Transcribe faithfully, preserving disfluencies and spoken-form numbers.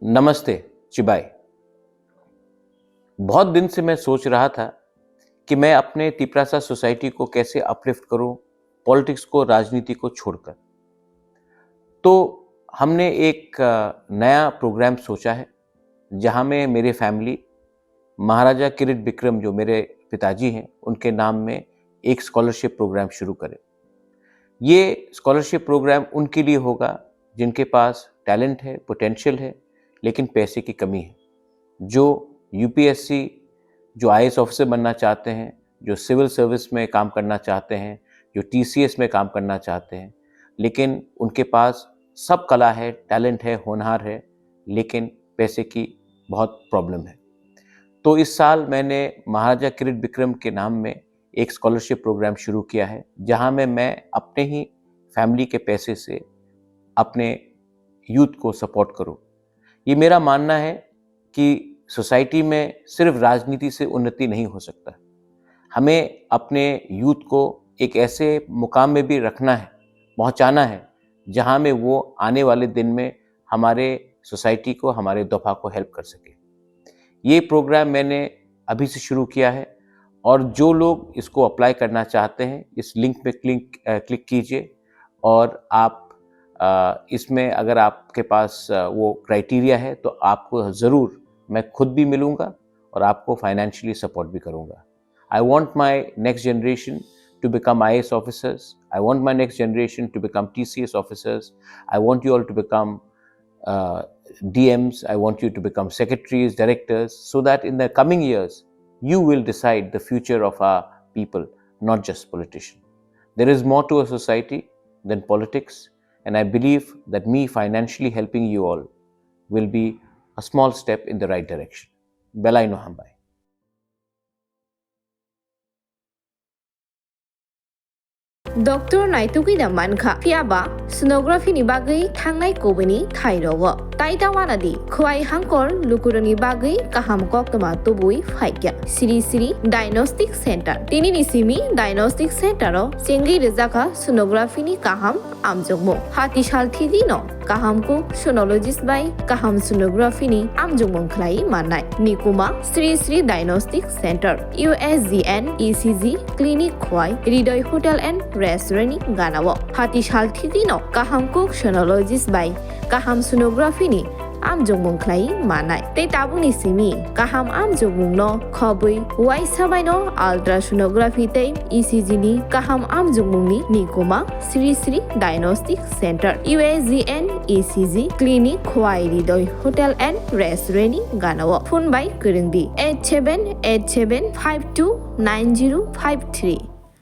नमस्ते, चिबाई। बहुत दिन से मैं सोच रहा था कि मैं अपने तिपरासा सोसाइटी को कैसे अपलिफ्ट करूं, पॉलिटिक्स को, राजनीति को छोड़कर। तो हमने एक, अ, नया प्रोग्राम सोचा है, जहां में मेरे फैमिली, महाराजा किरीट विक्रम, जो मेरे पिताजी हैं, उनके नाम में एक स्कॉलरशिप प्रोग्राम शुरू करें। ये स्कॉलरशिप प्रोग्राम उनके लिए होगा, जिनके पास टैलेंट है, पोटेंशियल है, लेकिन पैसे की कमी है। जो यूपीएससी, जो आईएएस ऑफिसर बनना चाहते हैं, जो सिविल सर्विस में काम करना चाहते हैं, जो टीसीएस में काम करना चाहते हैं, लेकिन उनके पास सब कला है, टैलेंट है, होनहार है, लेकिन पैसे की बहुत प्रॉब्लम है। तो इस साल मैंने महाराजा किरीट विक्रम के नाम में एक स्कॉलरशिप प्रोग्राम शुरू किया है, जहां में मैं अपने ही फैमिली के पैसे से अपने यूथ को सपोर्ट करूं। ये मेरा मानना है कि सोसाइटी में सिर्फ राजनीति से उन्नति नहीं हो सकता। हमें अपने यूथ को एक ऐसे मुकाम में भी रखना है, पहुंचाना है, जहां में वो आने वाले दिन में हमारे सोसाइटी को, हमारे दफा को हेल्प कर सके। ये प्रोग्राम मैंने अभी से शुरू किया है और जो लोग इसको अप्लाई करना चाहते हैं, इस लिंक पे क्लिक, अ, क्लिक कीजिए और आप, अ, इसमें अगर आपके पास, अ, वो क्राइटेरिया है, तो आपको ज़रूर मैं खुद भी मिलूँगा और आपको फाइनेंशियली सपोर्ट भी करूँगा। I want my next generation to become I A S officers. I want my next generation to become T C S officers. I want you all to become, uh, D Ms. I want you to become secretaries, directors, so that in the coming years, you will decide the future of our people, not just politician. There is more to a society than politics, and I believe that me financially helping you all will be a small step in the right direction. Belai no hambai. Doctor naitugwi da mankha, phiyaba sonography ni bagwi thangnai kubuni thairogo. Tai ta wana di, khwai hangkor lukurokni bagwi kaham koktwma tubui phaikya. Sri Sri Diagnostic Center. Tini ni simi Diagnostic Center o chengwi rwjakha sonography ni kaham amjokmung. Hati sal thidi no kaham kuk sonologist bai kaham sonography ni amjokmung khlai mannai. Nikuma Sri Sri Diagnostic Center, U S G N E C G clinic khwai Hridoy Hotel and Restaurant ni gana o. Hati sal thidi no kaham kuk sonologist bai kaham sonography ni amjokmung khlai mannai. Tei tabukni simi kaham amjokmung no khobwi uaisa bai no ultrasonography tei E C G ni kaham amjokmung ni nikuma Sri Sri Diagnostic Center, U S G N E C G clinic khwai Hridoy Hotel and Restaurant ni gana o. Phone bai kwrwng di eight seven eight seven five two nine zero five three.